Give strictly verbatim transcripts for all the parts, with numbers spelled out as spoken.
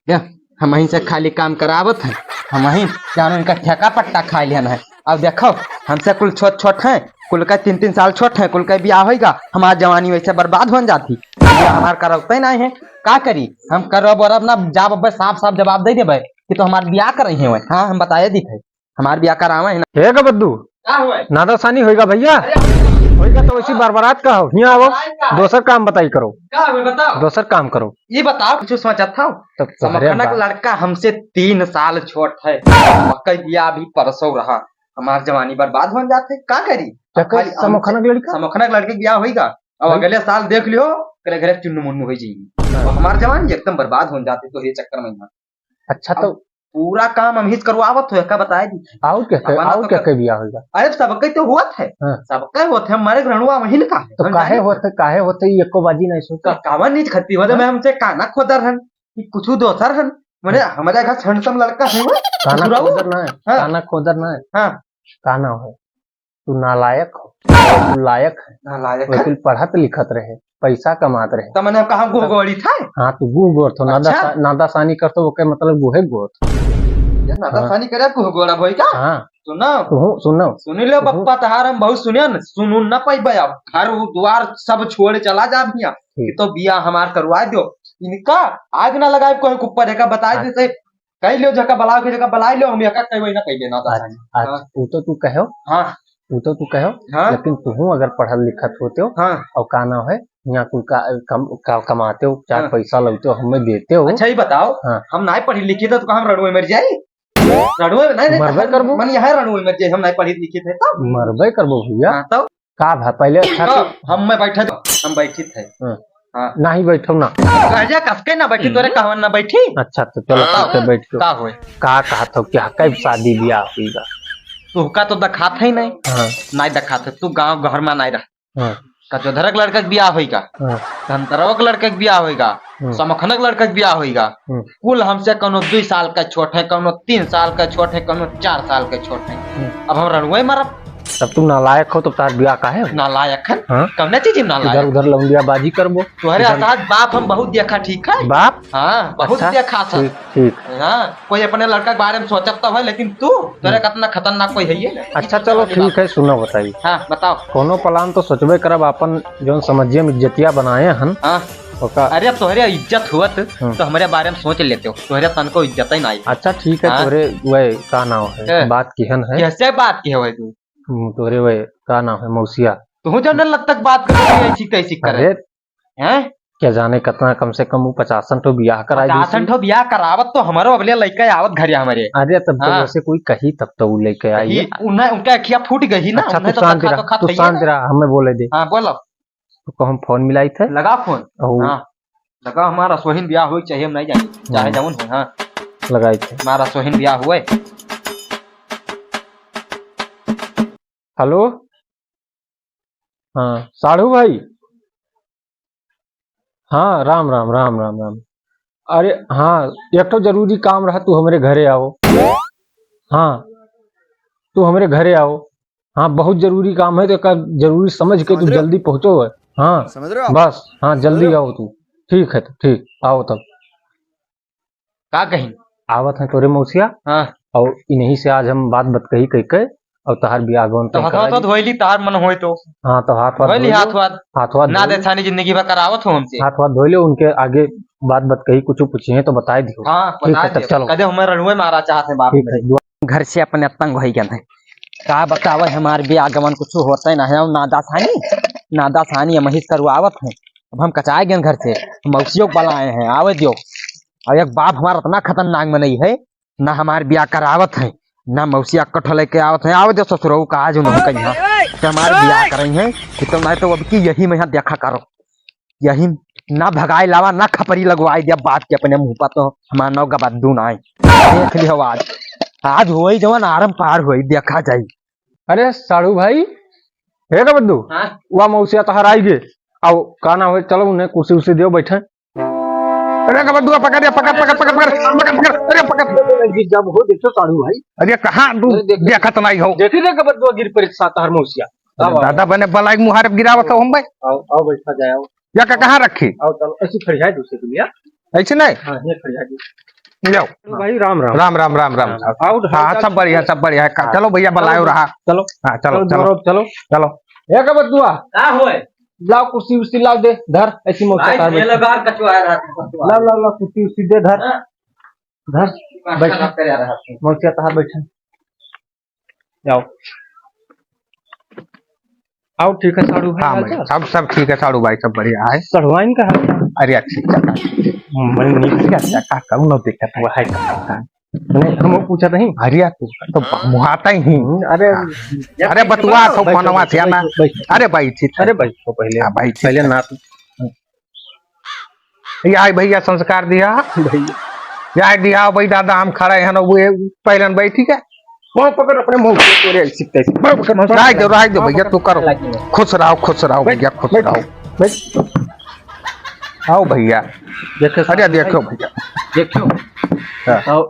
देख, हमहीं से खाली काम करावत हैं, हमहीं जानो इनका ठेका पट्टा खाइ लिहन है। अब देखो, हमसे कुल छोट छोट हैं, कुल का तीन तीन साल छोट हैं, कुल का बियाह होइगा, हमार जवानी वैसे बर्बाद होन जाती। बियाह हमार करौते नाहीं है, का करी? हम करब और अपना जाब अब साफ साफ जवाब दइ देबे कि तो हमार बियाह करइहैं वै। हाँ, हम बताए दी है, हमार बियाह करावै है ना। हे ग बद्दू, का हुआ है? नादासानी होइगा भइया? अरे, होइगा तो वैसी बरबरात का हो, हियाँ आवो, बरबरात का है? दोसर काम बताई करो। का हुआ, बताओ। दोसर काम करो। ई बताओ, कुछ सोचत हौ? तब तो अरे समोखना के बा- लड़का हमसे तीन साल छोट है, ओकर बियाह अभी परसों रहा, हमार जवानी बर्बाद होन जात है, का करी? क्या अब खाली समोखना के लड़का? समोखना के लड़के के बियाह होइगा, अब अरे। अगले साल देख लियो, ओकरे घरे चुन्नू मुन्नू होइ जाई। हाँ। अब हमार जवानी एकदम बर्बाद होन जात है, तो ये चक्कर में ना। अच्छा, अब तो पूरा काम हमहीं से करवावत हो, का बताए दी। और क्या कर, अपना और तो क्या कर कर बियाह होइगा? अरे, सबके तो होत है, हाँ। सबके होत है, हमारे घरनुआ वही ना का है, तो हम काहे जाने होत है, काहे होत है, ये एको बाजी नहीं सोचा? तो कावन नहीं खती होत है, हाँ। मैं हमसे काना खोदर हन, कि कुछ दोसर हन, मने हाँ। हमारे घर handsome लड़का है वो, काना ससुराऊ। खोदर ना है, हाँ। काना खोदर ना है। हाँ। काना है, तू नालायक हो, तू लायक है। नालायक वो है। कुल पढ़त लिखत रहे, पैसा कमात रहे। त मने कहाँ गुह गोड़ी था? हाँ, तू गुह गोड़ थो, अच्छा। नादासा-, नादासानी कर तो ओके मतलब गुहे गोड़ थो। ये नादासानी हाँ। करे गुह गोड़ा भई का? हाँ। सुनो। सुनो, सुनो। सुनी लो सुनो। बप्पा तहार हम बहुत सुनियन, सुनू न पइबे अब। घर उ द्वार सब छोड़ चला जा भैया। ठीक। कि तो बियाह हमार करवा दो। इनका आग ना लगाए कोई के ऊपर, एका बताए हाँ। देते। कह लियो, जेका बलाओ के जेका बलाए लियो, हम एका कह वही ना कह देना था। अच्छा, अच्छा, हाँ। वो तो तू कहो। हाँ। वो तो तू कहो, हाँ। लेकिन तुहूँ अगर पढ़ल लिखत होते हो हाँ। और का नाम है, यहाँ कुल का, कम, का, कमाते हो, चार हाँ। पैसा लगते हो, हमें देते हो। अच्छा, ये बताओ, हाँ। हम नाहीं पढ़ी लिखी थे तो का हम रणुए मर जाई? रणुए, नहीं, नहीं, मरबे हम, करबो। मन यहाँ रणुए मर जाई, हम नाहीं पढ़ी लिखी थे तो। मरबे करबो भैया। हाँ, तो? का भा, पहले अच्छा तो तो हम मैं बैठे तो, हम बैठी थे। हाँ। हाँ। नाहीं बैठो ना। कह जा, कसके ना बैठी, हम्म। तोरे कहवन ना बैठी। अच्छा, तो चलो, हाँ। ठीक है, बैठ के। का होए? का कहत हो, क्या, कब शादी बियाह होइगा? तोहका तो देखात है नहीं। हाँ। नहीं देखात है, तू गाँव घर में नहीं रह। हाँ। का चौधरा के लड़का के बियाह होइगा, हाँ। धनतरवा के लड़का के बियाह होइगा, हम्म। समखना के लड़का के बियाह होइगा। हम्म। कुल हमसे कौनो दुई साल का छोट है, कौनो तीन साल का छोट है, कौनो चार साल का छोट है। हम्म। अब हम रणुए मरब। तब तू नालायक हो, तो तार बियाह काहे हो? नालायक है? हाँ? कौने चीज में नालायक? इधर उधर लौंडियाबाजी करबो। तोहरे इधर औलाद बाप हम बहुत देखा, ठीक है? बाप? हाँ, बहुत अच्छा, देखा सब। ठीक, ठीक। हाँ, कोई अपने लड़का के बारे में सोचत तो है, लेकिन तू, तोरे हम्म। कितना खतरनाक कोई है ये ना। अच्छा, चलो, ठीक है, सुनो, बताई। हाँ, बताओ। कोनो plan तो सोचबे करब, आपन जौन समझिए में इज्जतिया बनाए हन, हाँ। ओका अरे, तोहरे इज्जत हुअत, हम्म। तो हमरे बारे में सोच लेते हो। तोहरे तनको इज्जत ही नहीं। अच्छा, ठीक है, हाँ। तोहरे वह का नाम है? ए। बात किहन है? कैसे बात की है भाई तू? हम्म, तोहरे वह का नाम है? मौसिया। तू जौन लग तक बात कर रही है, ऐसी कैसी करे? अरे, हैं? क्या जाने कितना, कम से कम वो पचासन ठो बियाह कराई दी पचासन थी। ठो बियाह करावत तो हमरो अगले लइका आवत घरे हमरे। अरे, तब तो हाँ। वैसे कोई कही, तब तो वो लइके आई। कही, उन्हें, उनका अखिया फूट गई ना, अच्छा, उन्हें तू तो शांत देखा रहा, तो खत तू है शांत ना। रहा, हमें बोले दे। हाँ, बोलो। तो कहूँ फोन मिलाई थे। लगा फोन। ओ। हाँ, लगा, हमारा सोहिन ब्याह होई, चाहे हम नहीं जाने, चाहे हम्म। जवन हो, हाँ। लगाई थे। हमारा सोहिन ब्याह हुए। हेलो, हाँ, साढ़ू भाई। हाँ, राम, राम, राम, राम, राम। अरे, हाँ, एक ठो जरूरी काम रहा, तू हमरे घरे आओ। हाँ, तू हमरे घरे आओ। हाँ, बहुत जरूरी काम है, तो एका जरूरी समझ के तू समझ रहे हो? जल्दी पहुँचो। हाँ, समझ रहे हो आप? बस, हाँ, जल्दी समझ रहे हो? आओ तू। ठीक है, तो ठीक, आओ तब। का कहीं? आवत है तोरे मौसिया। हाँ। और इन्हीं से आज हम बात बतकही कह के और तहार बियाह गवन तो तय हाथ करा वाथ दी। धोइली, तहार मन होए तो। हाँ, तो हाथ वाथ धोइली, धोइलो। हाथ वाथ। हाथ वाथ ना धोइलो। दे छानी जिंदगी भर करावत हो हमसे। हाथ वाथ धोइलो, उनके आगे बात बतकही कुछ पूछिए तो बताए दियो। हाँ, ठीक बताए है, तब दियो। चलो। कदे हमें रणुए मारा चाहत है बाप ठीक मेरे। है, दुआ घर से अपने तंग होई गए हैं। का बतावे, हमार बियाह गवन कुछ होते ना है, नादासानी, नादासानी हम ही करुआवत हैं। अब हम कचाए गए घर से, मौसियों को बुलाए हैं, आवे दियो। और एक बाप हमारा इतना खतरनाक मनई है, ना हमार बियाह करावत है, ना मौसिया कठो लेके आवत है, आवे दियो ससुरऊ का आज उन्होंने कहीं, हाँ, कि हमार बियाह करई है, कि तो नहीं तो अब की यही में यहाँ देखा करो। यही ना भगाए लावा, ना खपरी लगवाए दिया बाप के अपने मुंह पर, तो हमार नौ गबद्दू ना आए। देख लियो आज, आज होई जवन आरम पार होई, देखा जाई। अरे साढ़ू भाई, हे गबद्दू, हाँ? वा मौसिया तहार आई गे। आओ, का ना होए, चलो उन्हें कुर्सी उर्सी दियो बैठे। अरे गबद्दू, पकड़, पकड़, पकड़, पकड़, पकड़, पकड़, पकड़, अरे पकड़। जी, जब हो देखो साढ़ू भाई। अरे कहाँ तू अरे देख, देखत नहीं हो? देखी रे गबद्दू गिर पड़े साथ तहार मौसिया। अरे आओ, दादा, आओ। बने बलाई मुहारब गिरावत हो हम भाई। आओ, आओ, बैठा जाए, आओ। या का कहाँ रखी? आओ, चलो, ऐसी खड़ी है दूसरी दुनिया। ऐसे नहीं? हाँ, ये खड़ी है दूसरी। जाओ। भाई, राम राम। राम, राम, राम, राम। राम। और हाँ, हाल चाल सब बढ़िया, ठीक है? सब बढ़िया है। का-, हाँ। चलो भैया, चलो, बुलायो रहा। चलो। हाँ, चलो, चलो, चलो। चलो। चलो। ए, का बतुआ? का होए? लाओ कुर्सी उर्सी लाओ दे, धर, ऐसी मौका भाई, तार ये बैठ। लगार कचुआ रहा था, कचुआ। लाओ, लाओ, लाओ, कुर्सी उर्सी दे, धर। हाँ। धर, दिमाग बैठ। खराब करे रहा था। मौका तार बैठ। जाओ। आओ, ठीक है साढ़ू भाई, हाँ हाल भाई, चाल? सब, सब ठीक है साढ़ू भाई, सब बढ़िया है। चढ़वाइन का हाल चाल? अरे, ठीक है। हम्म, बड़ी नीक है। अच्छा, का, कौन दिक्कत है? वो है का? नहीं, हम वो पूछा नहीं। अरे, तू तो मुहाता ही। हम्म, अरे, अरे, बतुआ, तो बैठो, फोनवा बैठो, से आना। बैठो, बैठो। अरे भाई, ठीक है। अरे भाई, तो पहले, हाँ भाई, ठीक पहले है। ना तू। या है भैया संस्कार दिया। भैया। या है दिया भाई दादा, हम खड़े हैं ना, वो पहले बैठी के। वहाँ पकड़ अपने मुंह से, तोरे ऐसी तैसी। पकड़, पकड़, पकड़। रह दो, रह दो भैया, तू करो। खुश रहो, खुश रहो बैठ, भैया, खुश बैठ, रहो। बैठ। आओ भैया। देखो अरे साथी देखो भाई, भैया। देखो। हाँ। तो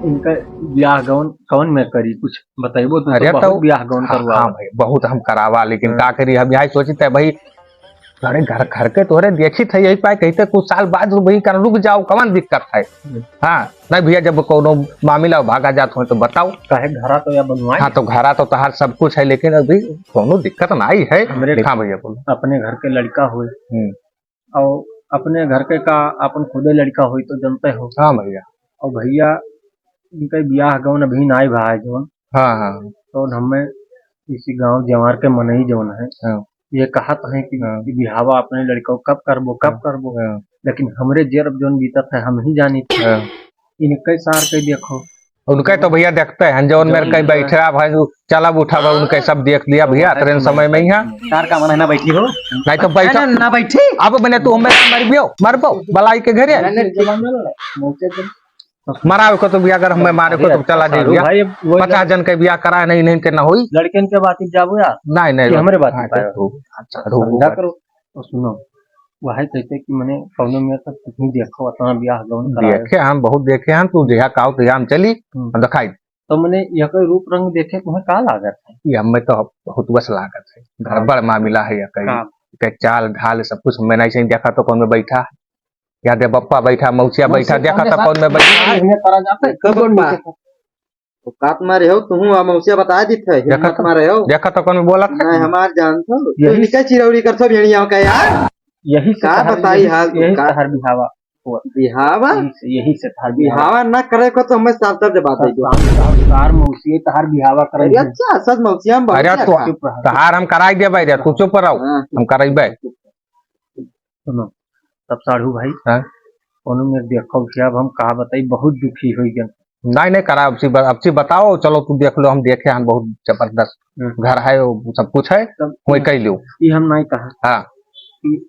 इनका ब्याह गौन कौन में करी, कुछ बताइबो तू। अरे तो बहुत तो ब्याह गौन हाँ, करवा। हाँ भाई, बहुत हम करावा, लेकिन हाँ। का करी, हम यही सोचित है भाई, अरे घर, घर के तोहरे देखित है यही पाए, कहते कुछ साल बाद वही कर रुक जाओ, कौन दिक्कत है? हम्म। हाँ, नहीं भैया, जब कोनो मामला भागा जात हो तो बताओ। काहे घरा तो या बनवाए? हाँ, तो घरा तो तहार सब कुछ है, लेकिन अभी कोनो दिक्कत नहीं है। हमरे हाँ भैया, बोलो। अपने घर के लड़का होए हम्म। और अपने घर के का अपन खुदे लड़का होई तो जनते हो। हाँ भैया। और भैया, इनका ब्याह गौन अभी नाई भा है जौन। हाँ, हाँ। तो हमें इसी गांव जवार के मनई जौन है, हाँ। ये कहत है कि, हाँ। कि बिहावा अपने लड़का को कब करबो, कब हाँ। करबो। हाँ। लेकिन हमरे जेर जौन बीतत है, हम ही जानी। हाँ। इनके सार के देखो। उनके तो भैया देखते हैं, जौन मेरे जौन कहीं है। बैठा भाई, वो चला उठा भाई, उनके सब देख लिया भैया, अतरे समय में ही है। सार का मन है ना बैठी हो? नहीं तो बैठा। ना, ना बैठी। अब मैंने तू हमें मरबियो, मरबो, बलाई के घरे। नहीं, नहीं, मरावे को तो भी अगर हमें मारे को अरे तो चला साढ़ू जाइए। भाई, वो पचास जन के बियाह कराए नहीं, नहीं के ना होई। लड़कन के बात जाबो यार। नहीं, नहीं, कि हमरे बात हाँ, पाए। तो अच्छा, समझा करो। तो सुनो, वही कहते कि मने कौनो में तक नहीं देखो, उतना बियाह गौन कराए। देखे हम, बहुत देखे हम, तू जहाँ काओ तो हम चली, हम्म। हम दिखाई। तो मने यह कोई रूप रंग देखे तुम्हें का लागत है? ये हमें तो बहुत बस लागत है, गड़बड़ मामला है या कहीं का? के चाल ढाल सब कुछ हमें नहीं सही देखा तो कौन में बैठा है। या दे बप्पा बैठा, मौसिया बैठा, मौसिया देखा कौन था में कौन में बैठा। यार, इन्हें करा जाता है, कब कौन बा? बैठा था? औकात मारे हो तुहूँ, आ मौसिया बता दी थे, देखा हिम्मत तो, मारे हो। देखा तो कौन में बोला था? नहीं, हमार जान तो। यही तू इनका चिरौरी कर सब यहीं आओ का यार। यही से का तहार, बताई यही, हाल यही तुमका? तहार बिहावा हुआ। बिहावा? यही से, यही से तहार बिहावा। बिहावा ना करे को तो हमें साफ साफ जवाब दे दो। साफ, साफ, साफ मौसिया तहार बिहावा करे अरे है। अच्छा, सच मौसिया हम बहुत अरे अच्छा तो चुप रहा। तहार हम कराई देबे रे, तू चुप रहो। हाँ। हम कराइबे। सुनो, तब साढ़ू भाई, हाँ? कोनो मेरे देखो भैया, अब हम का बताई, बहुत दुखी हो गया। नहीं, नहीं, करा, अब सी ब-, अब सी बताओ, चलो तू देख लो, हम देखे हैं, बहुत जबरदस्त हम्म। घर है, वो सब कुछ है, तब वही कह लो। ये हम नहीं कहा हाँ। कि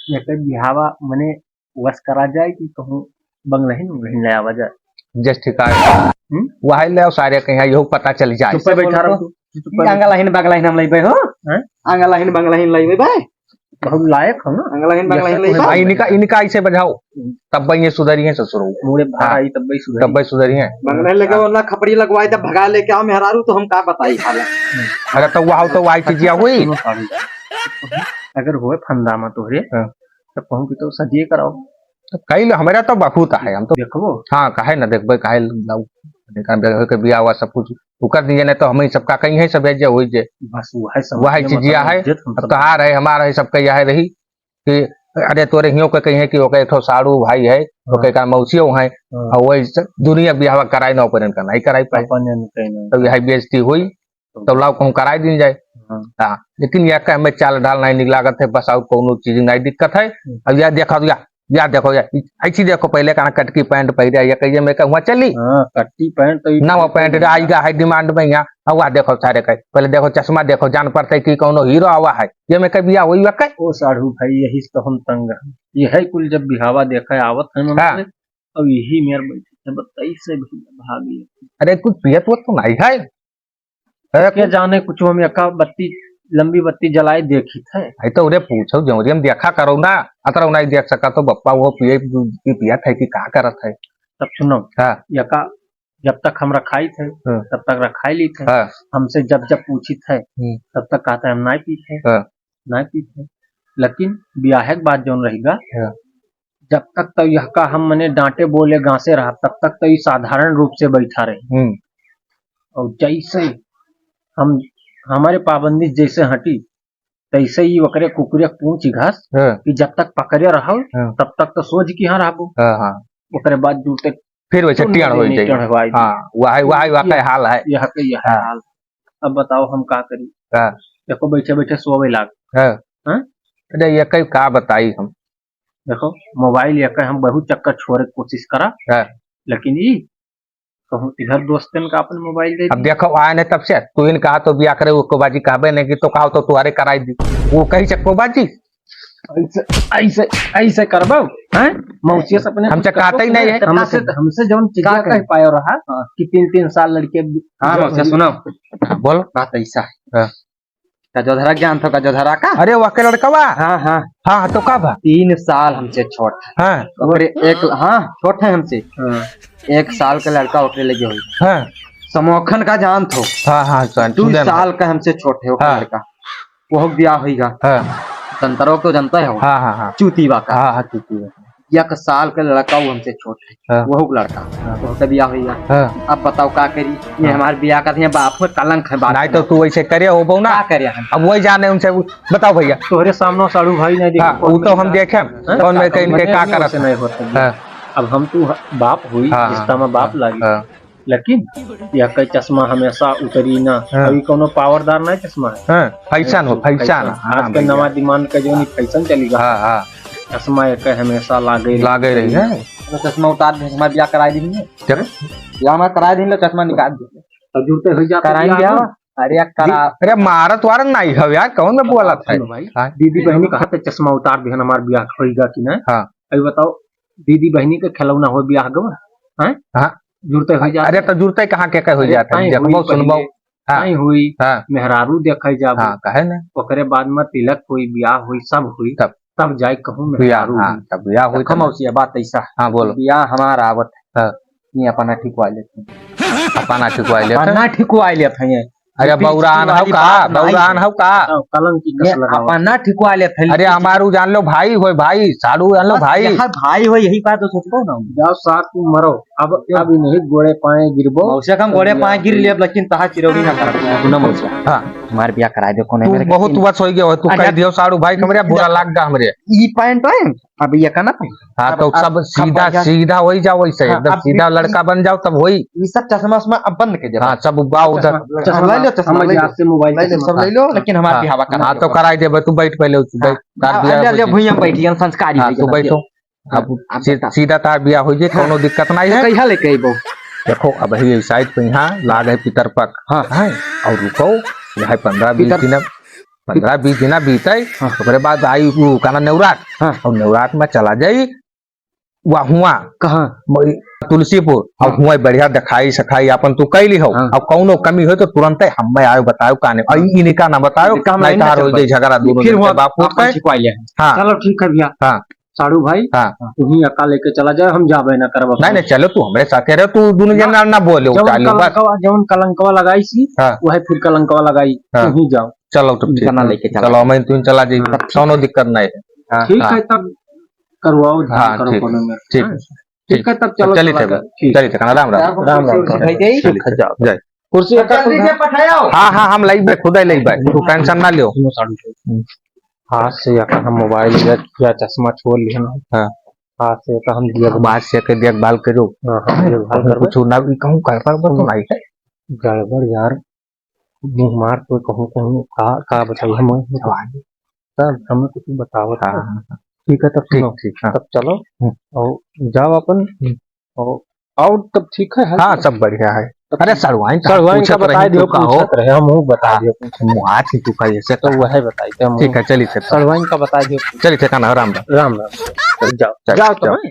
ये कहीं बिहावा मने वस करा जाए कि कहूँ बंगलहिन उंगलहिन ले आवा जाए। जस ठीक है। हम्म? वही ले आओ सारे कहीं, यहू पता चल जाए। चुप पे बैठा रहो तू। चुप पे बैठा। अंगलहिन बंगलहिन हम लेबे हो? हैं? अंगलहिन बंगलहिन लेबे भाई। बहुत लायक हो ना? अंगलहिन बंगलहिन जैसा लेबे। तुम्हें भाई, इनका, इनका ऐसे बजाओ, हम्म। तब भाई ये सुधरिए ससुरो। मूड़े बाहर हाँ। आई तब भाई सुधरी। तब भाई सुधरिए। बंगलहिन लेके हाँ। वरना खपड़ी लगवाए तब भगा लेके आओ मेहरारू तो हम का बताई हाल। अरे तो वह तो वही चीजिया हुई। सुनो साढ़ू। अगर होए फंदा में तोहरे, हाँ। तब कहूँ कि तो सजिए कराओ। तो कई लो, हमारा तो बहुत है, हम तो देखबो। हाँ, काहे ना देखबे, काहे लाऊ, देखा, देखबे के बिया हुआ सब कुछ, तू कर दीजिए, नहीं तो हम ही सबका कहीं है, सब है जे, वही जे। बस वो है, समझ वही में चीजिया मतलब है, इज्जत हम अब सब तहार है, हमारा है, सबका यह रही कि अरे तोरे हियों के कहीं है कि ओके एक ठो साड़ू भाई है, ओके हाँ। का मौसियों है, हाँ। और वही से दुनिया बियाह कराई ना, ओपन का नहीं कराई पाए, अपन नहीं कहीं नहीं। तो यह बेइज्जती हुई। तो लाओ कहूँ कराई दिन जाए। हाँ। हाँ, लेकिन यह कह में चाल ढाल नहीं निक लागत है, बस और कोनो चीज नहीं दिक्कत है। हम्म। अब यह देखो, या, या देखो, या, ऐसी देखो, पहले कहना कटकी पैंट पहरे, या कहिए मैं कहूँ चली? हाँ, कटकी पैंट तो ये ना, वो पैंट पैंट आएगा है डिमांड में यहाँ, अब वह देखो सारे कहे, पहले देखो चश्मा देखो, जान पड़ता है कि कोनो हीरो आवा है, ये मैं कह बिया वही वह कह। ओ साढ़ू भाई, यही से तो हम तंग हैं। ये है कुल जब बिहावा देखा आवत है मन हाँ। में, अब यही मेर बैठे थे, बताइए से भी भाग गए। अरे कुछ पियत वो तो नहीं है। अरे क्या कुछ जाने, कुछ हम एका बत्ती, लंबी बत्ती जलाए देखी थे। आई तो उरे पूछो, जौहरी हम देखा करो ना, अतरा नहीं देख सका तो बप्पा वो पिए, पी पिया थे कि का करत है। तब सुनो, हाँ। एका जब तक हम रखाई थे, हाँ। तब तक रखाई ली थे। हाँ। हमसे जब जब पूछी थे, हम्म। तब तक कहते हम नहीं पी थे, हाँ। नहीं पी थे। लेकिन ब्याह के बाद जौन रहेगा, हाँ। जब तक तो यह का हम मने डांटे बोले गांसे रहा, तब तक तो ई साधारण रूप से बैठा रही। हम्म। और जैसे हम, हमारे पाबंदी जैसे हटी, तैसे ही ओकरे कुकुरे पूंछ घास हाँ। कि जब तक पकड़े रहल, हाँ। तब तक तो सोच कि हाँ रहबो। हाँ, हाँ। ओकरे बाद जुरते फिर वैसे तो टेढ़ हो जाई। टेढ़ हो जाई। हाँ, वही, वही, वही यह, हाल है। यह के यह हाँ। हाल। अब बताओ हम का करी? हाँ। देखो बैठे बैठे सोवे लाग। हाँ। हाँ? अरे ये कई का बताई हम? देखो मोबाइल ये के हम बहुत चक्कर छोड़े के कोशिश करा। हाँ। लेकिन ई कहूँ इधर दोस्तन का अपन मोबाइल दे अब दी। देखो आए नहीं तब से तू इन कहा तो बिया करे उसको बाजी कहबे नहीं कि तो कहा तो तुहरे कराई दी। वो कही चक्को बाजी। ऐसे, ऐसे, ऐसे करबो, हैं? मौसिया से अपने हमसे कुछ कहते ही नहीं है। हमसे, हमसे जौन चीज का कह कही? पायो रहा हाँ। कि तीन, तीन साल लड़के हाँ, जो मौसिया सुनो। हाँ, बोल। बात ऐसा है। हाँ। का जोधरा ज्ञान था, का जोधरा का? अरे, वह के लड़कवा? हाँ, हाँ। हाँ, तो का बा? तीन साल हमसे छोट है। हाँ। ओकरे एक, हाँ, छोट है हमसे। हाँ। एक साल का लड़का ओकरे लगे होई। हाँ। समोखन का जान थो। हाँ, हाँ, जान, दू सुने ना। साल का हमसे छोट है ओकर हाँ। लड़का। वहू ब्याह होइगा। हाँ। तंतरो तो जानता है वो। हाँ, हाँ, हाँ। चूतीवा का। हाँ, हाँ, चूतीवा। एक साल का लड़का वो हमसे छोट है। हाँ। वहू का लड़का। हाँ। वहू का ब्याह होइगा। हाँ। अब बताओ का करी? ये हाँ। हमार ब्याह का ये बाप में कलंक है, बाप नहीं तो में। तू वैसे करे हो बहू ना। का करे हम? अब वही जाने उनसे वो बताओ भैया। तोहरे सामने साढ़ू भाई नहीं देखा, हाँ, कौन वो तो में हम क्या देखे, हाँ? कौन में कहीं इनके मने का नहीं करत होसे है? नहीं होता। हाँ। अब हम तू ह-, बाप हुई, हाँ, रिश्ता में बाप हाँ, लागी। हाँ। लेकिन यह कई चश्मा हमेशा उतरी ना, हाँ। अभी कोनो पावरदार नहीं चश्मा है। हाँ, फैशन हो, फैशन, फैशन। हाँ, आज के भैया। नवा डिमांड का जो नहीं फैशन चली गया। हाँ, हाँ। चश्मा एक हमेशा लागे लागे रही है। तो चश्मा उतार दे, हमार ब्याह कराई दी नहीं। क्या? ब्याह हमार कराई दी, लो चश्मा निकाल दे। तो जुरते हो जाते कराई ब्याह ब्याह? में। अरे यार, करा। अरे मारत वारत नहीं हो यार, कौन में बोला था? सुनो भाई, हाँ। दीदी बहनी का हाथ चश्मा उतार दे, हमार ब्याह होइगा कि ना? हाँ। अभी बताओ, दीदी बहनी के खिलौना हो ब्याह गवा, हैं? हाँ। जुरते हो जाते। अरे तो जुरते कहाँ के, के हो अरे जाता है? ताई देखबो, हुई सुनबो। पहले, हाँ। ताई हुई, हाँ। मेहरारू देखे जाबो। हाँ, कहे ना। ओकरे बाद में तिलक हुई, ब्याह हुई, सब हुई। तब। तब जाए कहूँ ब्याह, मेहरारू हाँ, हुई। तब ब्याह हुई देखो तब। मौसिया, बात ऐसा है। हाँ, बोलो। ब्याह हमारा आवत है। हाँ। ये अपना ठिकवा लेते हैं। अपना ठिकवा लेते हैं। अपना ठिकवा लेते हैं। अरे, लिपस्टिक बौरान हौ वाली का? बात नहीं बौरान है। हौ का? हाँ, कलंक की ये कस लगावत। अपना ठिकवा लेत है, अरे, लिपस्टिक। हमारू जान लो भाई होय, भाई, साड़ू जान लो बस भाई। यार, भाई होय, यही बात तो सोचबो ना। जाओ साथ तुम मरो। अब, क्यों? अब इन्हीं गोड़े पाए गिरबो। मौसा का हम गोड़े पाए गिर लेब, लेकिन तहा चिरौरी ना करब। सुनो मौसा। हाँ। हमार ब्याह करा दे, कोने तू में बहुत रखी। वस होई गयो, तू अच्छा। कह दियो साड़ू भाई, हमरे बुरा लाग गा हमरे। ई पैंट है? अब ये का ना पहन। हाँ, अब, तो अब, सब अब सीधा, बढ़िया। सीधा होई जाओ वैसे, हाँ, एकदम अब सीधा ये, लड़का बन जाओ तब होई। ये सब चश्मा उश्मा अब बंद कर दे। हाँ, सब बा उधर। चश्मा, चश्मा ले लो, चश्मा हम ले लो। आज से मोबाइल ले लो, चश्मा। सब ले लो, लेकिन हमार हाँ, बिहावा करा हाँ, दो। तो कराई देबे, तू बैठ पहले, तू हाँ, बैठ, हाँ, बिहाव ले, हो ले, जाए। भुइयां बैठ, हम संस्कारी हाँ, है, तू एकदम बैठो। अब अब सी-, बता। सीधा तार बिहाव हो जाए, हाँ। कौनो दिक्कत नहीं है। कहिया लेके अइबो? देखो, अब ही साइड पे यहाँ लाग है पितरपक। हाँ। हैं? और रुको, यहाँ पन्द्रह बीस पितर- दिन अब पन्द्रह बीस दिना बीते, हाँ। ओकरे बाद आई उ का ना नेवरात, हाँ। और नेवरात में चला जाई वा हुआ कहाँ? वही तुलसीपुर, और हाँ। हुआ बढ़िया देखाई सखाई अपन तू कैली हो, हाँ। और कौनो कमी हो तो तुरंते हमें आयो बतायो काने, और हाँ। इनका ना बतायो, इनका हम नहीं लाइन में तार हो चलबा। जाई झगड़ा दोनों फिर जन के हुआ बाप पूत अपन के। छिपवाई ले। हाँ। चलो ठीक है भैया। हाँ। साड़ू भाई, हाँ। तुहीं अका लेके चला जाओ, हम जाबे ना करब नहीं, अपना। नहीं, चलो, तू हमरे साथे रहो, तू दोनों जन जौन, ना, ना बोलो, जौन चालू बस। कलंकवा, जौन कलंकवा लगाई सी, हाँ। वही फिर कलंकवा लगाई, हाँ। तुहीं जाओ। चलो, तो ठीक इनका ना है। लेके चला चलो, जाओ। मैं तुहीं चला जाइए, हाँ। कौनो दिक्कत नहीं है। हाँ। ठीक हाँ। है, तब करवाओ, ध्यान हाँ, करो ठीक, कोनो में। ठीक, हाँ। ठीक। ठीक है, तब चलो, चलिए, चला ठीक है। जाओ। ठीक। चलिए, ठीक है, राम, राम, राम। राम, राम, राम। ठीक है, जाओ। जय। कुर्सी अब जल्दी से पठाओ। हाँ, हाँ, हम लाइबे, खुदे लाइबे, तू टेंशन ना लियो। सुनो, साड़ू। हम्म। हाथ से या हम मोबाइल या, या चश्मा छोड़ लिया ना। हाँ। हाथ से तो हम दिया बात से के देखभाल करो। हाँ, हाँ, देखभाल करो। कुछ ना भी कहूँ, कर पर तो नहीं है। गड़बड़ यार, मुँह मार तो कहूँ, कहूँ का, का बताई हम। जवानी। तब हमें कुछ बताओ। हाँ, हाँ, हाँ। ठीक है, तब ठीक, सुनो। ठीक, हाँ। तब चलो। हम्म। और जाओ अपन। हम्म। और, और तब ठीक है, हाल हाँ, ठीक है? सब बढ़िया है। तब अरे, ठीक। सड़वाइन का सड़वाइन का पूछत बता रही, दियो, तू का हो? पूछत रहे, हम वो बता हाँ। दियो, पूछत रहे। मुँह हाथ ही तू का ऐसे तो तो। वह बताई थे हम। ठीक है, चलिए, ठीक है। सड़वाइन का बता दियो। चलिए, ठीक है ना, राम राम। राम राम। जाओ, चल, जाओ चल। तो।